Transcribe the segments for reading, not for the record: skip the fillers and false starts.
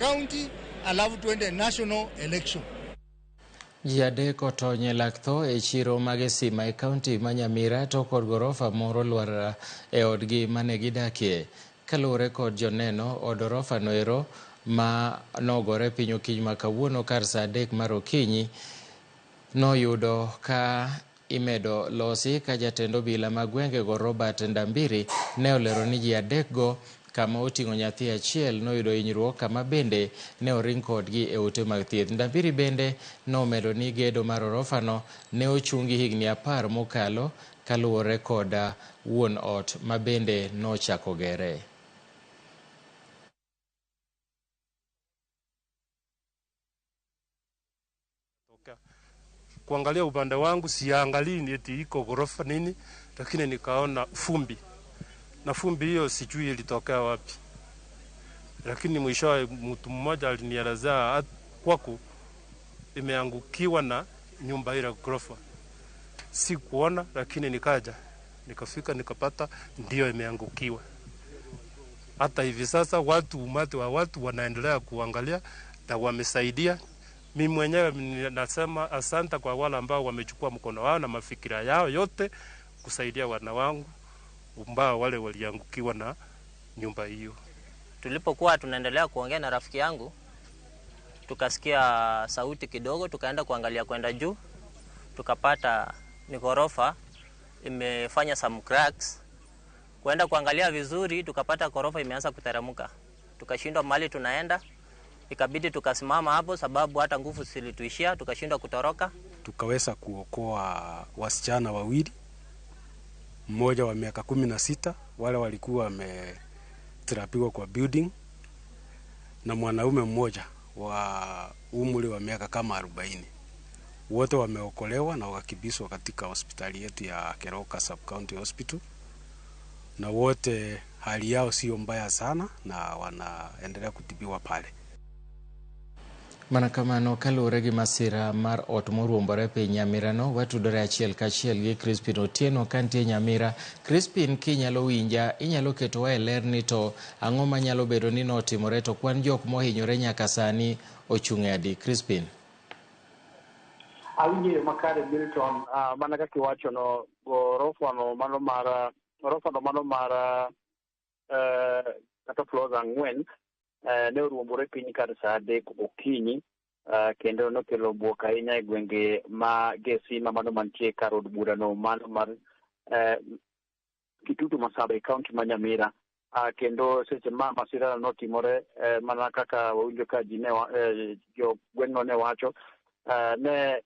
County alafu tuende national election. Ji adek otony e lak tho e chiro ma Gesima e kaunti ma Nyamira to kod gorofa moro lwar e odgi mane gidakie. Kaluwore kod joneno, od orofa noero ma nogore piny okinyi ma kawuono kar saa 3 mar okinyi noyudo ka imedo losi ka jatend obila ma gwengego Robert Ndambiri ne olero ni ji adekgo kama oting'o nyathi achiel noyudo hinyruok kama bende ne oring kodgi e ute mag thieth. Ndambiri bende nomedo ni gedo mar orofano ne ochungi higni 10 mokalo kaluwore kod wuon ot ma bende nochako gere. Kuangalia upande wangu siangalii eti iko ghorofa nini, lakini nikaona fumbi, na fumbi hiyo sijui ilitokea wapi, lakini mwishowe mtu mmoja alinielezea kwako imeangukiwa na nyumba ile ghorofa. Sikuona, lakini nikaja nikafika nikapata ndio imeangukiwa. Hata hivi sasa watu, umati wa watu wanaendelea kuangalia na wamesaidia. Mimi mwenyewe nasema asante kwa wale ambao wamechukua mkono wao na mafikira yao yote kusaidia wana wangu ambao wale waliangukiwa na nyumba hiyo. Tulipokuwa tunaendelea kuongea na rafiki yangu, tukasikia sauti kidogo, tukaenda kuangalia kwenda juu, tukapata ni ghorofa imefanya some cracks. Kuenda kuangalia vizuri, tukapata ghorofa imeanza kuteremka. Tukashindwa mahali tunaenda, ikabidi tukasimama hapo sababu hata nguvu zilituishia, tukashindwa kutoroka. Tukaweza kuokoa wasichana wawili, mmoja wa miaka 16, wale walikuwa wameterapiwa kwa building, na mwanaume mmoja wa umri wa miaka kama 40. Wote wameokolewa na wakakimbizwa katika hospitali yetu ya Keroka Sub County Hospital, na wote hali yao sio mbaya sana na wanaendelea kutibiwa pale. Mana kamano kaluwore gi masira mar ot moruombore piny Nyamira no, watudore achiel kachiel gi Crispin Otieno kantie Nyamira. Crispin, kinyalo winja, inyalo ketowa e ler ni to ang'o manyalo bedo ni notimore to kwan jok mohinyore nyaka sani ochung' e adi? Crispin. Awinjo makare Milton, mana kaka iwacho no, gorofa no mano mar gorofa no mano mar kata floors 4 ne oruombore piny kar saa 3 okinyi, kendo nokelo buok ahinya e gwenge ma Gesima mano mantie kar od burano mano mar Kitutu Masaba e kaunti ma Nyamira. Kendo seche ma masira notimore, mana kaka wawinjo ka ji ne jo gweng'no ne wacho, ne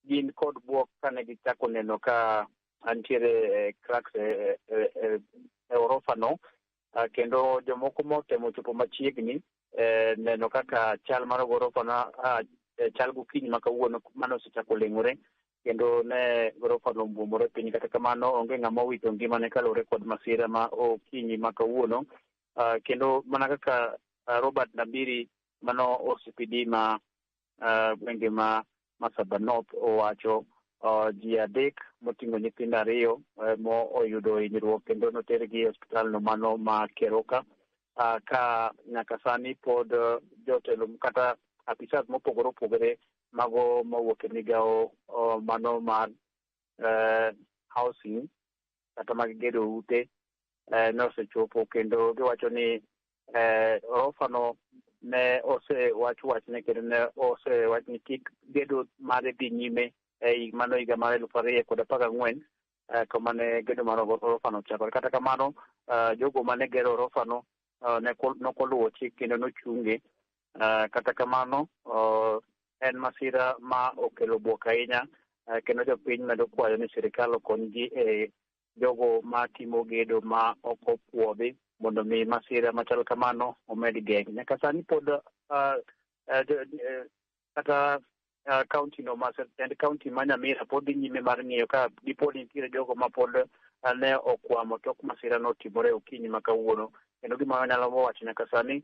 gin kod buok kane gichako neno ka nitiere cracks e orofa no. Kendo jomoko motemo chopo machiegni neno kaka chal mar gorofa na chal gokinyi ma kawuono mane osechako leng'ore, kendo ne gorofa no omuomore piny. Kata kamano onge ng'ama owito ngimane kaluwore kod masira ma okinyi ma kawuono. Kendo mana kaka Robert Nabiri mano OCPD ma gwenge ma Masaba North owacho, ji 3 moting'o nyithindo 2 mo oyudo hinyruok kendo notergi e osiptal no mano ma Keroka. Ka nyaka sani pod jotelo kata apisas mopogore opogore mago mowuok e migawo mano mar housing kata mag gedo ute nosechopo, kendo giwacho ni orofa no ne osewach wachne kendo ne osewach ni kik gedo mare dhi nyime e mano higa mar 2014 kama ne gedo mar orofa no ochakore. Kata kamano jogo mane gero orofa no nokoluwo chik kendo nochunge. Kata kamano en masira ma okelo buok ahinya, kendo jopiny medo kwayo ni sirikal okonygi e jogo matimo gedo ma ok opuodhi mondo mi masira machal kamano omed geng'. Nyaka sani pod kata county no ma tend county ma Nyamira pod dhi nyime mar ng'iyo ka dipo ni nitiere jogo ma pod ne okwamo tok masira notimore okinyi ma kawuono. Kendo gima wanyalo wacho nyaka sani,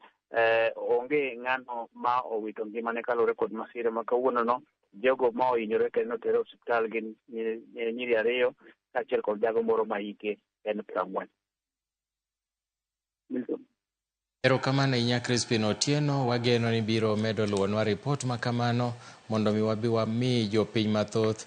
onge ng'ano ma owito ngimane kaluwore kod masira ma kawuono no. Jogo ma ohinyore kendo notere e osiptal gin nyiri 2 kaachiel kod jago moro ma hike en 40. Milton. Erokamano ahinya Crispin Otieno, wageno ni biro medo luwonwa ripot ma kamano mondo mi wabi wami jopiny mathoth e